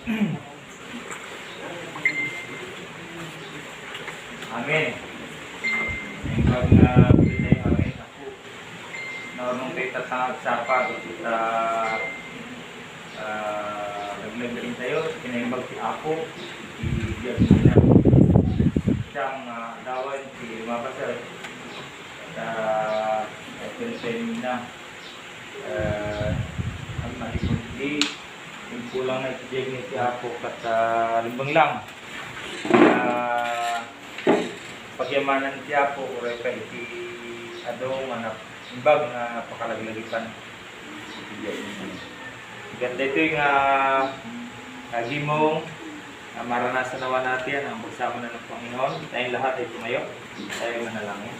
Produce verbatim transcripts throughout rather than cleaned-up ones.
Amen. Imbag nga pinay amen ako. Naunong tayo tatangag sapa, iti ta, ah, naglaglagin tayo, kinaimbag ti Apo, iti biag nila. Siyang, ah, dawan ti mabasa, ta, iti tayo nina. Eh, ang malipundi, yung kulang na itibiyag ni ti Apo kat, ah, lumbeng lang. Ah, pagyamanan ti Apo, uray ka iti adu nga nap-, imbag nga pakalaglagipan. Ganda ito yung, ah, agimong, ah, maranasan nawa natin ang pagsama ng Panginoon. Tayong lahat ay tumayo. Tayo manalangin.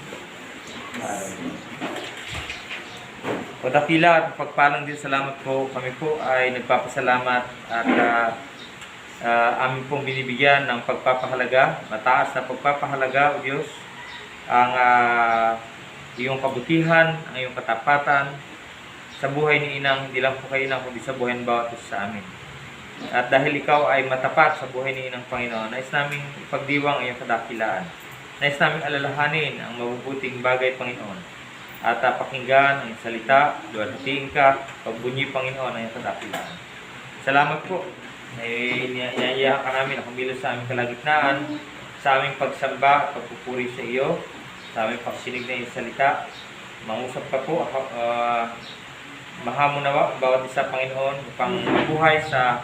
O dakila at pagpalang din, salamat po. Kami po ay nagpapasalamat at, ah, ah, amin pong binibigyan ng pagpapahalaga, mataas na pagpapahalaga, O Diyos, ang, ah, iyong kabutihan, ang iyong katapatan sa buhay ni Inang, hindi lang po kay Inang, kundi sa buhay ng bawat isa sa amin. At dahil ikaw ay matapat sa buhay ni Inang Panginoon, nais naming ipagdiwang ang iyong kadakilaan. Nais naming alalahanin ang mabubuting bagay, Panginoon. At, ah, pakinggan ang salita, luwalhatiin ka, pagbunyi, Panginoon, ang iyong kadakilaan. Salamat po. Eh, niya-, niyayahan ka namin na kumilos sa aming kalagitnaan, sa aming pagsamba at pagpupuri sa iyo, sa aming paksinig ng iyong salita. Mangusap ka po, ah, ah, mahamon nawa ang bawat isa, Panginoon, upang mabuhay sa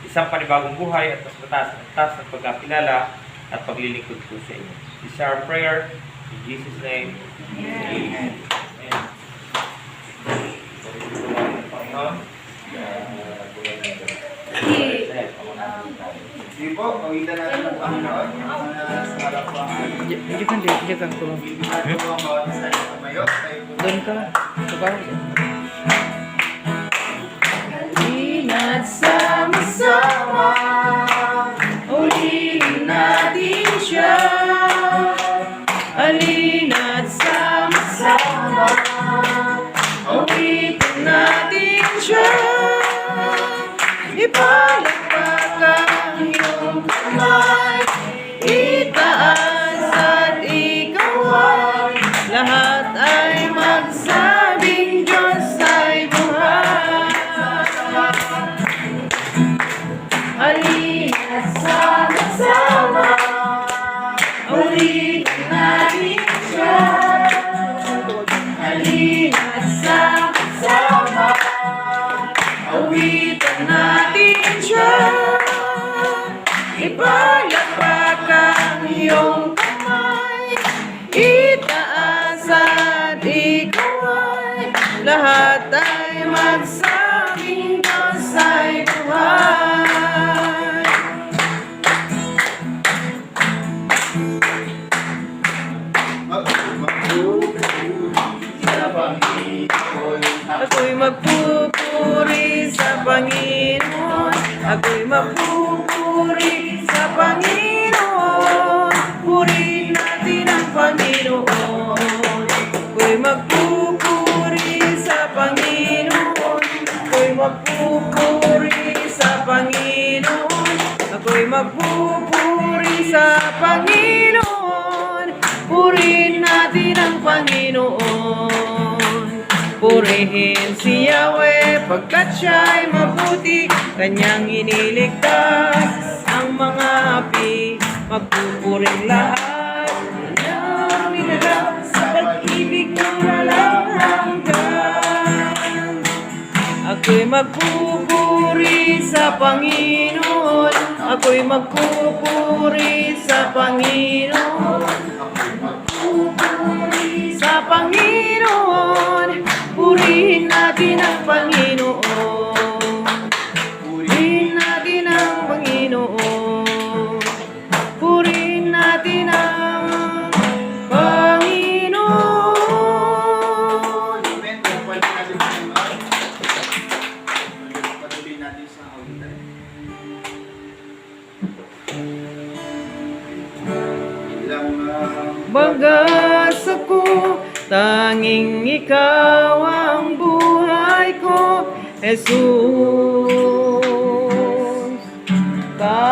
isang panibagong buhay at mas mataas at mataas na pagkakilala at paglilingkod po sa inyo. This is our prayer in Jesus' name. Amen. Amen. Panginoon, Sige po, pawitan natin ang Panginoon. Ang mga sa harap po ang ating Diyan, diyan ka, diyan, diyan ka, bro. Bibigyan po ang bawat isa na tumayo. Tayo po. Doon ka. Ikaw. Halina't sama-sama, ulitin natin siya. Halina't sama-sama, awitin natin siya. Ipalakpak ang iyong kamay, itaas at ikaway. Lahat ay magsabing Diyos ay buhay. Halina't sama-sama, awitan natin siya. Halina't sama-sama, awitan natin siya. Ipalakpak ang iyong kamay, itaas at ikaway. Lahat ay magsabing Diyos ay buhay. Ako'y magpupuri sa Panginoon. Ako'y magpupuri sa Panginoon. Purihin natin ang Panginoon. Ako'y magpupuri sa Panginoon. Ako'y magpupuri sa Panginoon. Ako'y magpupuri sa Panginoon. Purihin natin ang Panginoon. Purihin si Yahweh, pagkat siya'y mabuti, kanyang iniligtas ang mga api. Magpupuring lahat, kanyang inagap sa pag-ibig ng walang hanggan. Ako'y magpupuri sa Panginoon. Ako'y magpupuri sa Panginoon. Sa Panginoon. Purihin natin ang Panginoon. Purihin natin ang Panginoon. Purihin natin ang Panginoon. Amen. Purihin natin ang Panginoon. Patuloy natin sa awitan. Ilang Bagas ako, tanging ikaw ang buhay ko, Jesus.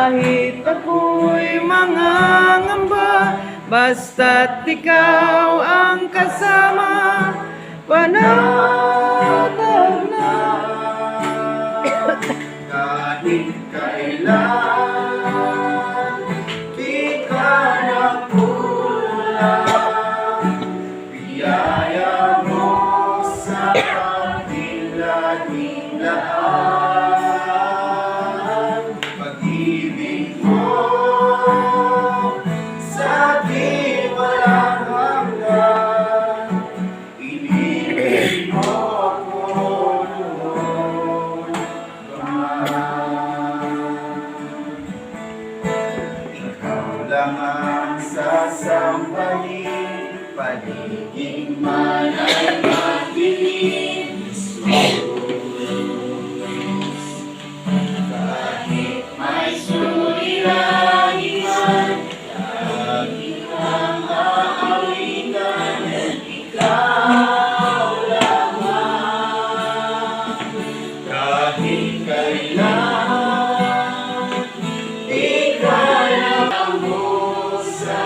Kahit ako'y mangangamba, basta't ikaw ang kasama, panatag na. Kahit kailan, di ka na kulang. Biyaya mo sa akin laging daan. Pag-ibig mo sa di walang hanggan. Inibig mo ko noon pa man. Ikaw lang ang sasambahin, paligid man ay madilim, Jesus. Kahit may suliranin man, lagi kang aawitan, ikaw lamang. Kahit kailan, ikaw lamang sa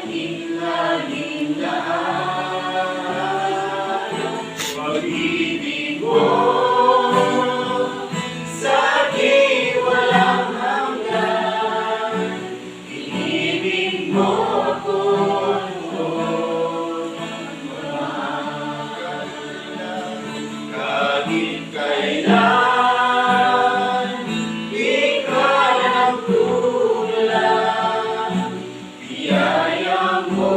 akin laging daan. Pag-ibig mo sa di walang hanggan, inibig mo ko noon pa man. Kahit kailan, di ka nagkulang. Biyaya mo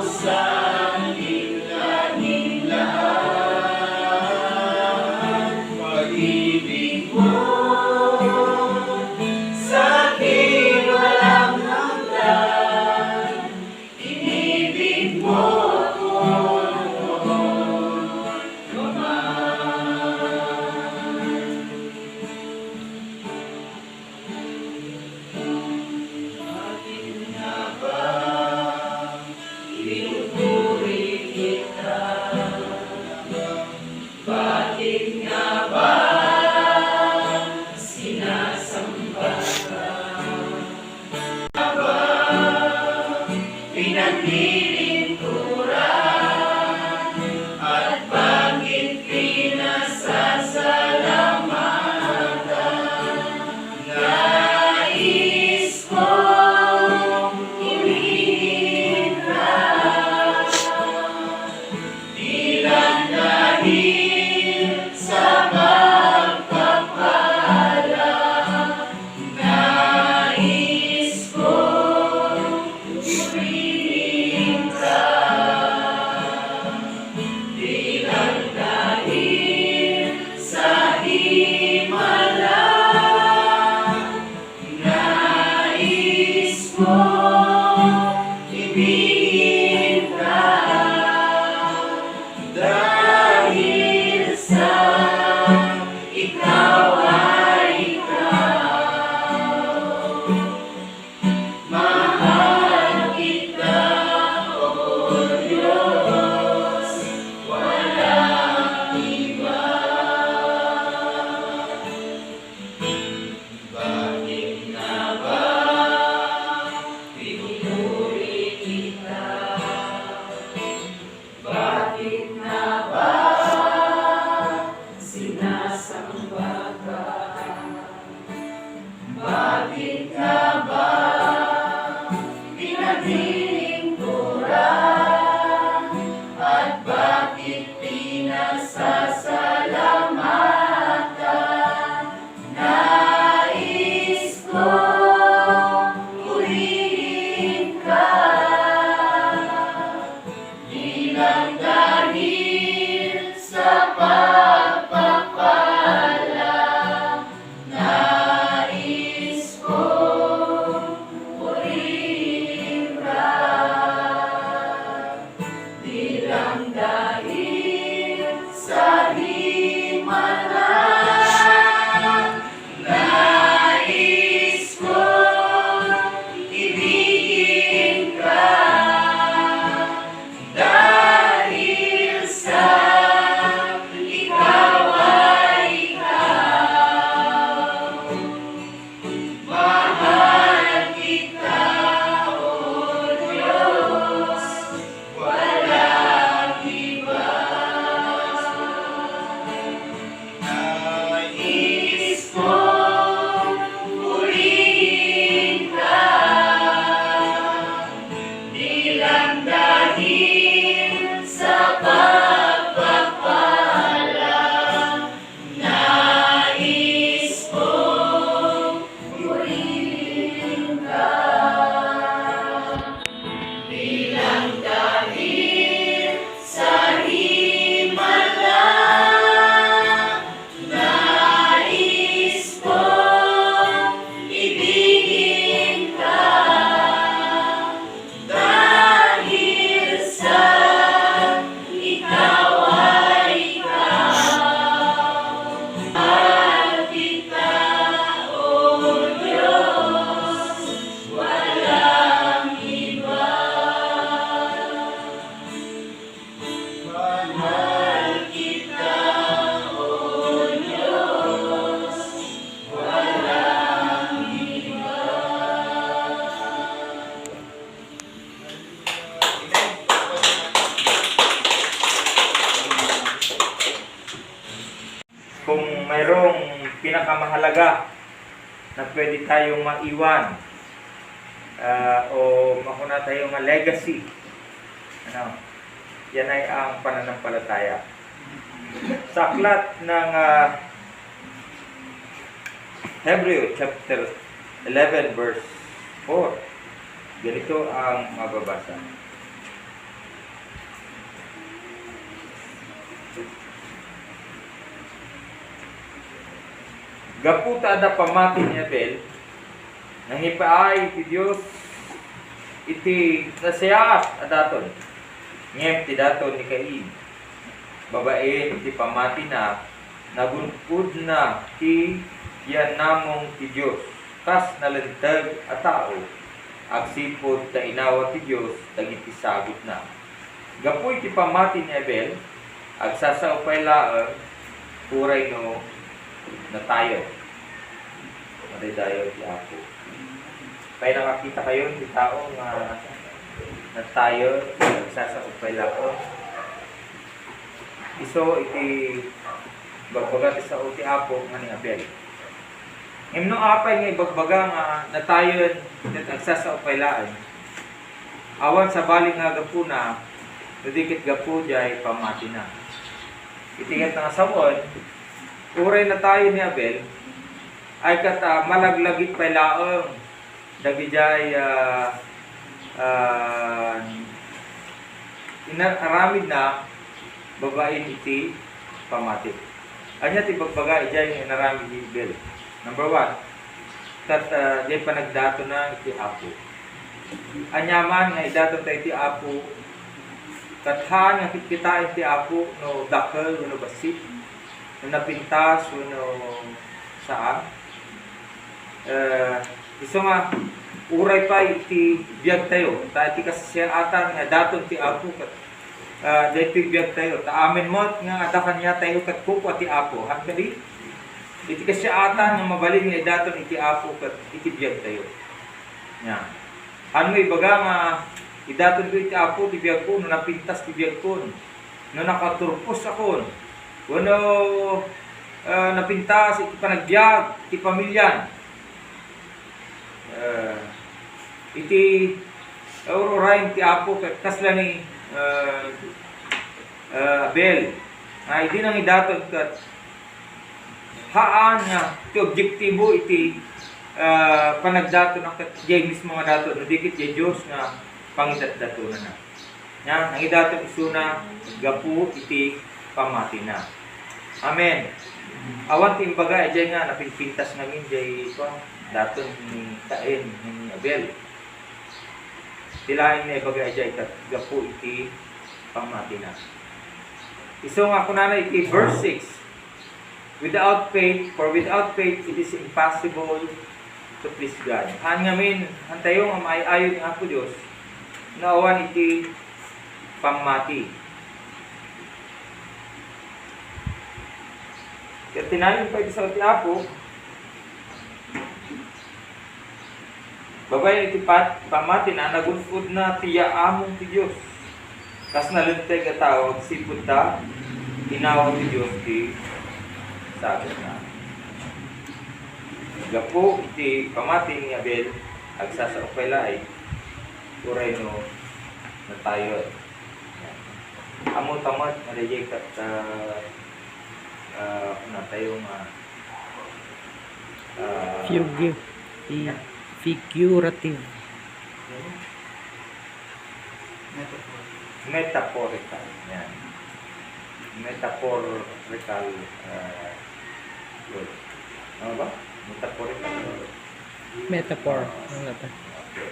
sa akin laging daan. Pag-ibig mo sa akin walang hanggan. Inibig mo ko noon pa man. Bakit nga ba pinupuri kita? Bakit nga ba sinasamba ka? Ba pinaglilingkuran at bakit pinasasalamatan? Nais kong ibigin ka. Di lang dahil sa pagpapala, nais kong purihin ka. Di lang dahil sa himala, nais kong ibigin ka dahil sa ikaw ay ikaw. Mahal kita, O Diyos, walang iba. pinakamahalaga na pwede tayong maiwan, ah, o makuna tayo nga legacy. Ano? Yan ay ang pananampalataya. Sa aklat ng, ah, Hebreo chapter eleven verse four, ganito ang mababasa. Gapu ta adda pammati ni Abel, nangipaay ti Dios iti nasayaat a daton, ngem ti daton ni Cain, babaen iti pammatina, nagun-odna ti yannamong ti Dios, kas nalinteg a tao, agsipud ta inawa ti Dios dagiti sagutna. Gapu iti pammati ni Abel, agsasao pay laeng, uray no natayen. Madaydayaw ti Apo. Kay nakakita kayo ti tao nga natayen, agsasao pay laeng. Isu iti ibagbaga ti sao ti Apo nga ni Abel. Ngem no apay nga ibagbaga nga natayen ket agsasao pay laeng, awan sabali nga gapuna, no di ket gapu diay pammatina. Iti ket nga sawen, uray natayen ni Abel, ay ket, ah, malaglagip pay laeng dagidiay, ah, ah, inaramidna babaen iti pammati. Ania ti ibagbaga idiay nga inaramid ni Abel? Number one, ket, ah, diay panagdatonna iti Apo. Aniaman nga idaton tayo iti Apo, ket haan nga kitkitaen ti Apo no dakkel wenno bassit, no napintas wenno saan. Eh, isu nga, uray pay iti biagtayo, ta iti kasasiyaatan nga daton ti Apo, ket, ah, daytoy biagtayo. Ta amin met nga adda kaniatayo ket kukua ti Apo. Haan kadi? Iti kasiyaatan nga mabalin nga idaton iti Apo ket iti biagtayo. Nia. Haan nga ibaga nga idatonko iti Apo ti biagko no napintas ti biagkon, no nakaturpos akon, wenno, ah, napintas iti panagbiag, iti pamilian. Ah, iti, ah, ur-urayen ti Apo ket kasla ni, ah, ah, Abel. Nga idi nangidaton ket haan nga ti objektibo iti, ah, panagdatonna ket diay mismo nga daton, no di ket diay Dios nga pangidatdatonana. Nia, nangidaton isuna gapu iti pammatina. Amen. Awan ti imbaga idiay nga napinpintas ngamin diay, kuan, daton ni Cain, ni Abel. Ti laeng nga ibaga idiay ket gapu iti pammatina. Isu nga kunana iti verse six, "Without faith, for without faith, it is impossible to please God." Haan ngamin, haantayo nga maay-ayo ni Apo Dios, no awan iti pammati. Ket tinayon pay ti sao ti Apo, babaen iti pat-, pammatina, nagun-odna ti yaamong ti Dios. Kas nalinteg a tao, agsipud ta inawa ti Dios ti sagutna. Gapu iti pammati ni Abel, agsasao pay laeng, uray no natayen. Ammota met nga daydiay ket, ah, ah, kunatayo nga, ah, Figure. Fi-, figurative. Metaphorical. Yan. Metaphorical, ah, word. Ano ba? Metaphorical word. Metaphor. Ano ba? Okay.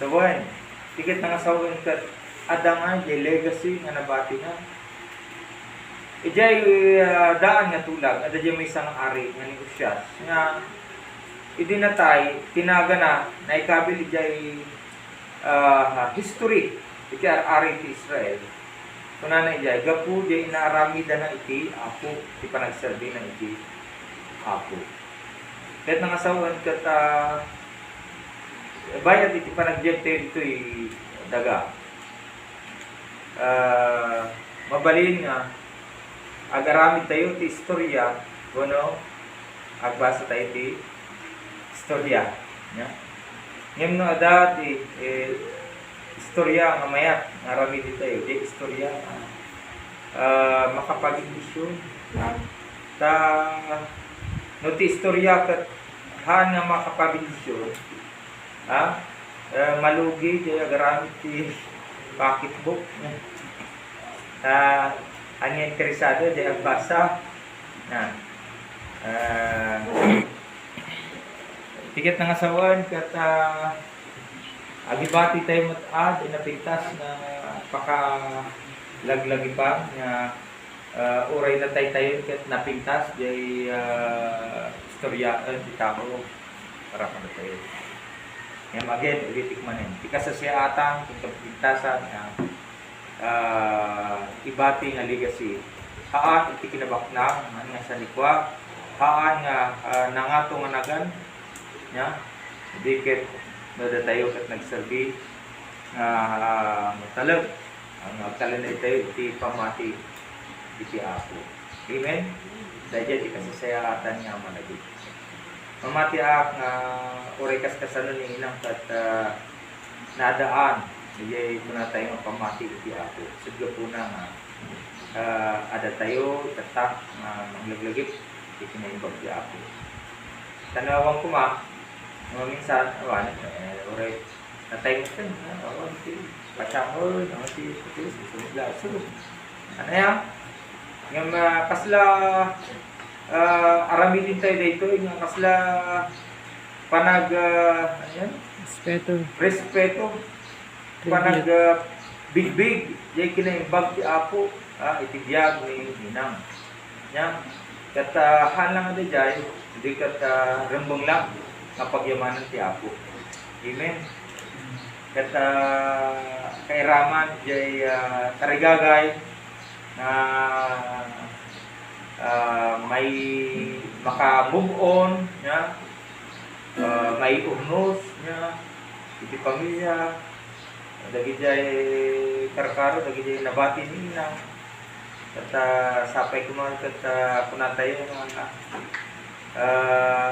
So, wen, ti ket nga sawen ket adda nga diay legacy nga nabatina. Idiay, ah, daan nga tulag, adda diay maysa nga ari nga ni Uzias, nga idi natay, tinagana, naikabil idiay, ah, history iti ar-ari ti Israel. Kunana idiay, gapu diay inaaramidana iti Apo, ti panagserbina iti Apo. Ket nga sawen ket, ah, bayat iti panagbiagtayo ditoy daga. Ah, mabalin nga agaramidtayo ti istorya, wenno Agbasa tayo ti istorya, no? Ngem no adda ti, eh, istorya nga mayat nga aramidentayo, diay istorya, ah, makapabendisyon, ah. Ta, no ti istorya ket haan nga makapabendisyon, ah, eh, malugi diay agaramid ti pocketbook. Ta, ania interesado diay agbasa, ah, eh, ti ket nangasawen ket, ah, agibati tayo met a, diay napintas nga pakalaglagipan nga, ah, uray nataytayen ket napintas diay, ah, istoryaen ti tao para kadatayo. Ngem again, ulitek manen, ti kasasayaatan ken kapintasan nga ah, ibati nga legacy. Haan iti kinabaknang nga sanikua, haan nga, ah, nangato nga nagan, nia, di ket no datayo ket nagserbi nga, ah, matalek, nga agtalinaedtayo iti pammati iti Apo. Amen? Daydiay ti kasasayaatan nga malagip. Mamatiak nga uray kaskasano ni inang ket, ah, naadaan, idiay kunatayo nga pammati iti Apo. Ket gapuna nga, ah, addatayo itatta nga manglaglagip iti kinaimbag ti Apo. Tanawan koma, nga minsan, awan, eh, uray, natay mo ken, ah, awan, ti, pasyahon, awan, ti, ti, ti, ti, ano yan? Nga, ah, kasla, ah, aramidentayo daytoy, nga kasla panag, ah, ano yan? Respeto. Respeto. Tribute. Panag, ah, bigbig, diay kinaimbag ti Apo, ah, iti biag ni Ninang. Nia, ket, ah, haan lang a daydiay, di ket, ah, rembeng lang nga pagyamanen ti Apo. Amen. Ket, ah, kairaman diay, ah, tarigagay nga, ah, may maka-move on, nia, ah, maiurnos, nia, iti pamilya, dagidiay karkaro, dagidiay nabati ni inang. Ket, ah, sapay koma ket, ah, kunatayo nga, ah,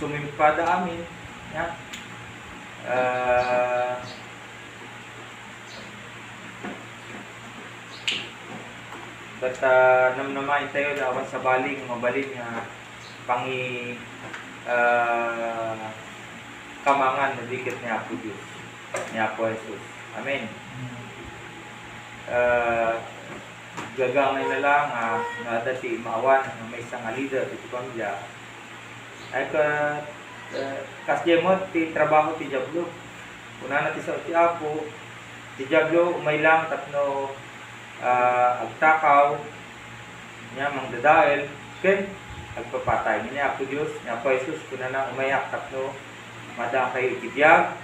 sumimpada amin, nia. Ah, ket, ah, namnamaentayo nga awan sabali nga mabalin nga pangi-, ah, kamangan no di ket ni Apo Dios, ni Apo Jesus. Amen. Ah, gagangay na lang, ah, nga adda ti maawan nga maysa nga leader iti pamilya. Ay, ka-, eh, kasdiay met ti trabaho ti Diablo. Kunana ti sao ti Apo, ti Diablo umay lang tapno, ah, agtakaw, nia, mangdadael, ken agpapatay. Ngem ni Apo Dios, ni Apo Jesus, kunana, umayak tapno madaankayo iti biag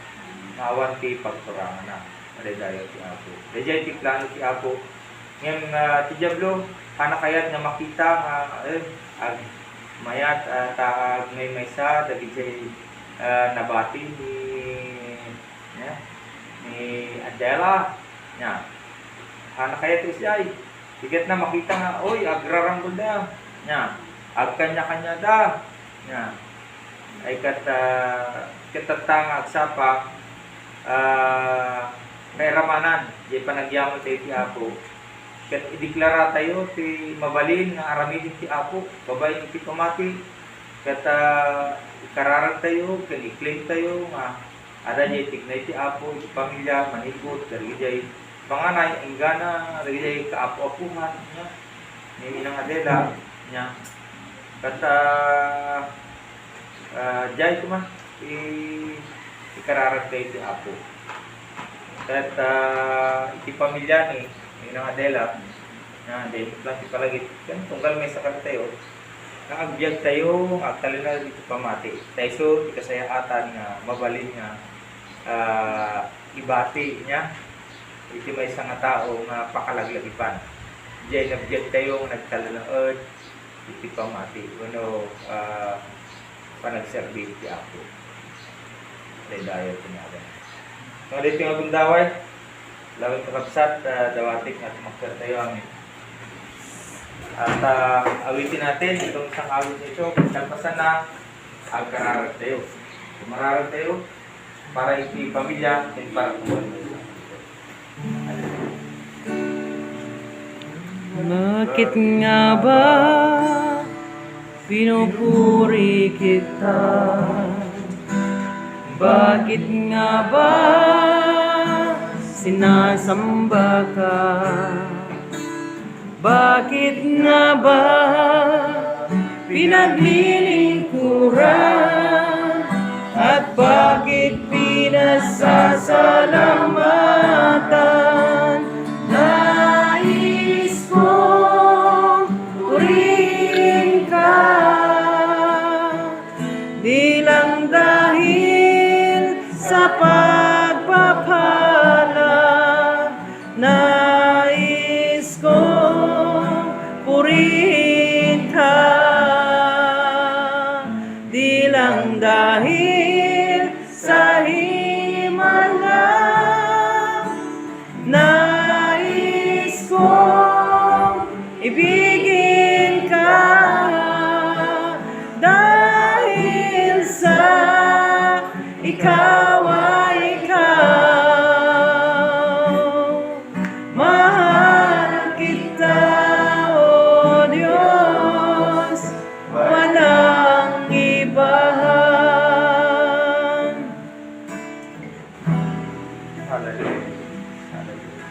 nga awan ti pagkuranganna. Madaydayaw ti Apo. Daydiay ti plano ti Apo. Ngem, ah, ti Diablo, haanna kayat nga makita nga, eh, ag-, mayat, ah, ta agmaymaysa dagidiay, ah, nabati ni, nia, ni Adela. Nia. Haanna kayat ti siay. Ti ket na makita nga, oy, agrarambelda. Nia. Agkaniakaniada. Nia. Ay ket, ah, ket tatta nga agsapa, ah, kairamanan, diay panagyaman tayo ti Apo. Ket ideklaratayo ti mabalin nga aramiden ti Apo, babaen iti pamati. Ket, ah, ikararagtayo, ken i-claimtayo nga adda diay tignay ti Apo iti pamilya, manipud dagiti panganay, inggana dagiti kaapu-apuhan, nia, ni Ninang Adela, nia. Ket, ah, ah, diay koma i-, ikararagtayo ti Apo. Ket, ah, iti pamilya ni Ninang Adela, nia, diay lang ti palagip. Ken tunggal maysa kadatayo, nga agbiagtayo nga agtalinaed iti pamati. Ta isu ti kasayaatan nga mabalin nga, ah, ibati, nia, iti maysa nga tao nga pakalaglagipan. Diay nagbiagtayo nga nagtalinaed iti pamati wenno, ah, panagserbi iti Apo. Daydayaw ti ngadan. Nga daytoy nga gundaway, laeng kakabsat, ah, dawatek nga tumakdertayo amin. At, ah, awitin natin itong isang awit na ito. Kalpasan na, agkararag tayo. Mararag tayo para iti pamilya ken para kumon. Bakit nga ba pinupuri kita? Bakit nga ba sinasamba ka? Bakit nga ba pinaglilingkuran? At bakit pinasasalamatan? Nais kong purihin ka, di lang dahil sa pagpapala. Nais kong purihin ka, di lang dahil sa himala. Nais kong ibigin ka dahil sa ikaw ay ikaw. Mahal kita, O Diyos, walang ibahan. Hallelujah. Hallelujah.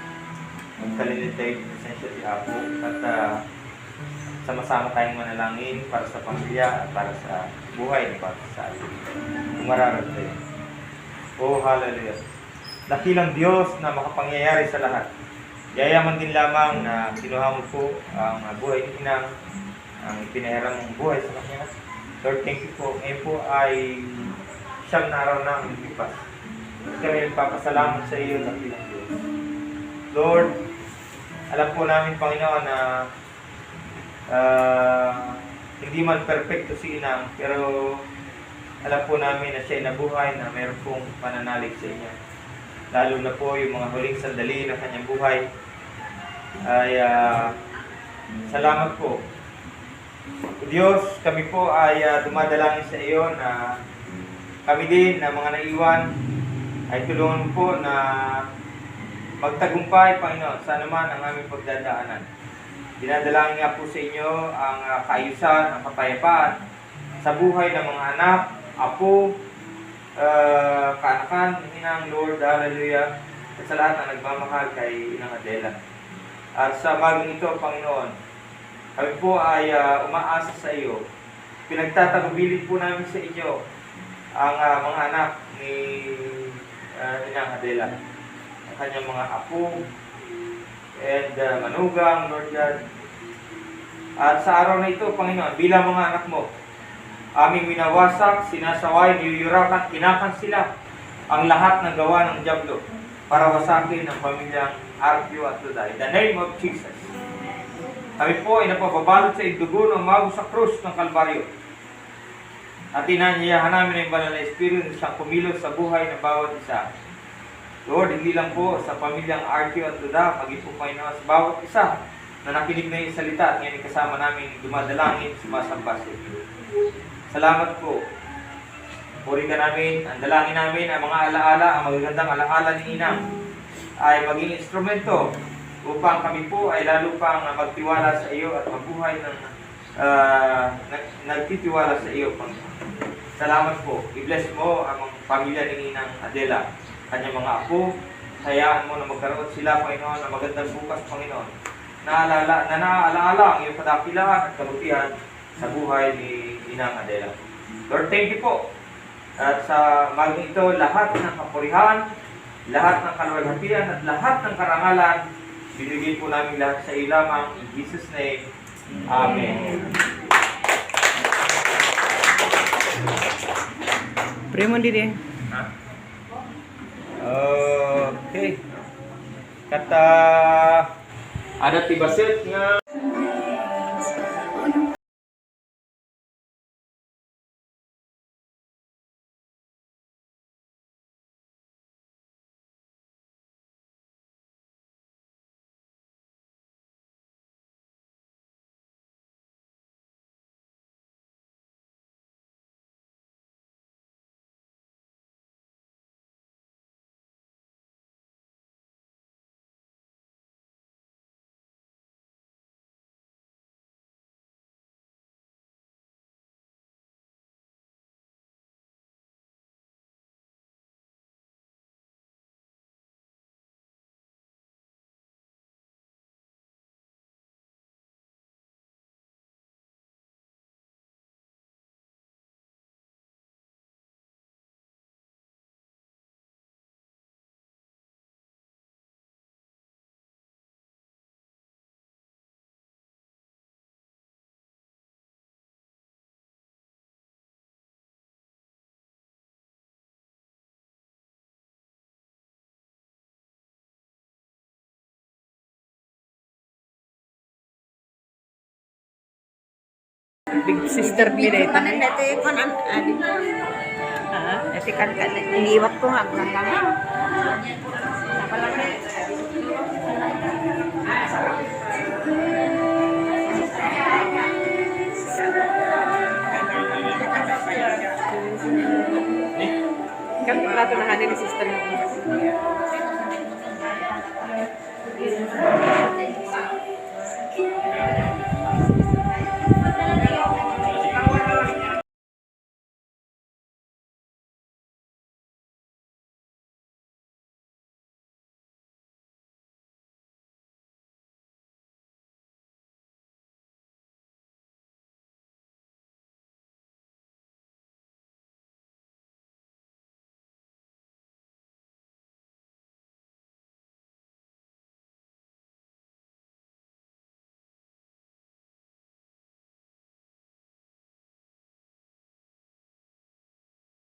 Magkalinit tayo, presensya ti Apo. At, ah, sama-sama tayong manalangin para sa pamilya at para sa buhay ni Pastor Sally. Kumararag tayo. Oh, hallelujah. Dakilang Diyos na makapangyayari sa lahat. Yayaman din lamang na kinuha mo po ang buhay ni Inang, ang ipinahiram mong buhay sa kanya. Lord, thank you po. Ngayon po ay siyam na araw na ang lumipas. Kami nagpapasalamat sa iyo, dakilang Diyos. Lord, alam po namin, Panginoon, na, ah, hindi man perpekto si Inang, pero alam po namin na siya ay nabuhay, na mayroon pong pananalig sa inyo. Lalo na po yung mga huling sandali ng kanyang buhay. Ay, ah, salamat po. O Diyos, kami po ay, ah, dumadalangin sa iyo na kami din na mga naiwan ay tulungan mo po na magtagumpay, Panginoon, sa anuman ang aming pagdadaanan. Dinadalangin nga po sa inyo ang, ah, kaayusan, ang kapayapaan sa buhay ng mga anak, apo, ah, kaanakan, hinang, Lord, hallelujah, at sa lahat na nagmamahal kay Inang Adela. At sa umagang ito, Panginoon, kami po ay, ah, umaasa sa iyo. Pinagtatagubilin po namin sa inyo ang, ah, mga anak ni, ah, Inang Adela, ang kanyang mga apo, and, ah, manugang, Lord God. At sa araw na ito, Panginoon, bilang mga anak mo, aming winawasak, sinasaway, niyuyurakan, kinakansela ang lahat ng gawa ng Diablo para wasakin ang pamilyang Arpio at Loda. In the name of Jesus, kami po ay napababalot sa dugo na umabot sa krus ng Kalbaryo. At inaanyayahan namin ang banal na Espiritu na siyang kumilos sa buhay ng bawat isa. Lord, hindi lang po sa pamilyang Arpio at Loda, maging po, Panginoon, sa bawat isa na nakinig na iyong salita at ngayon kasama namin dumadalangin, sumasamba sa inyo. Salamat po. Purihin ka namin, ang dalangin namin, ang mga alaala, ang magagandang alaala ni Inang ay maging instrumento upang kami po ay lalo pang magtiwala sa iyo at mabuhay ng, ah, nag-, nagtitiwala sa iyo, Panginoon. Salamat po. I-bless mo ang pamilya ni Inang Adela, kanyang mga apo. Hayaan mo na magkaroon sila, Panginoon, ng magandang bukas, Panginoon. Naalala, na naaalaala ang iyong kadakilaan at kabutihan sa buhay ni Inang Adela. Lord, thank you po. At sa umagang ito, lahat ng kapurihan, lahat ng kaluwalhatian, at lahat ng karangalan, binigay po namin lahat sa iyo lamang. In Jesus' name, amen. Pray mo, Didi. Ha? Okay. Kata, ada ti bassit nga Big sister ni Deta. Dati kan kan iniwat ko nga hanggang nga. Kami plato na hanin ni sister.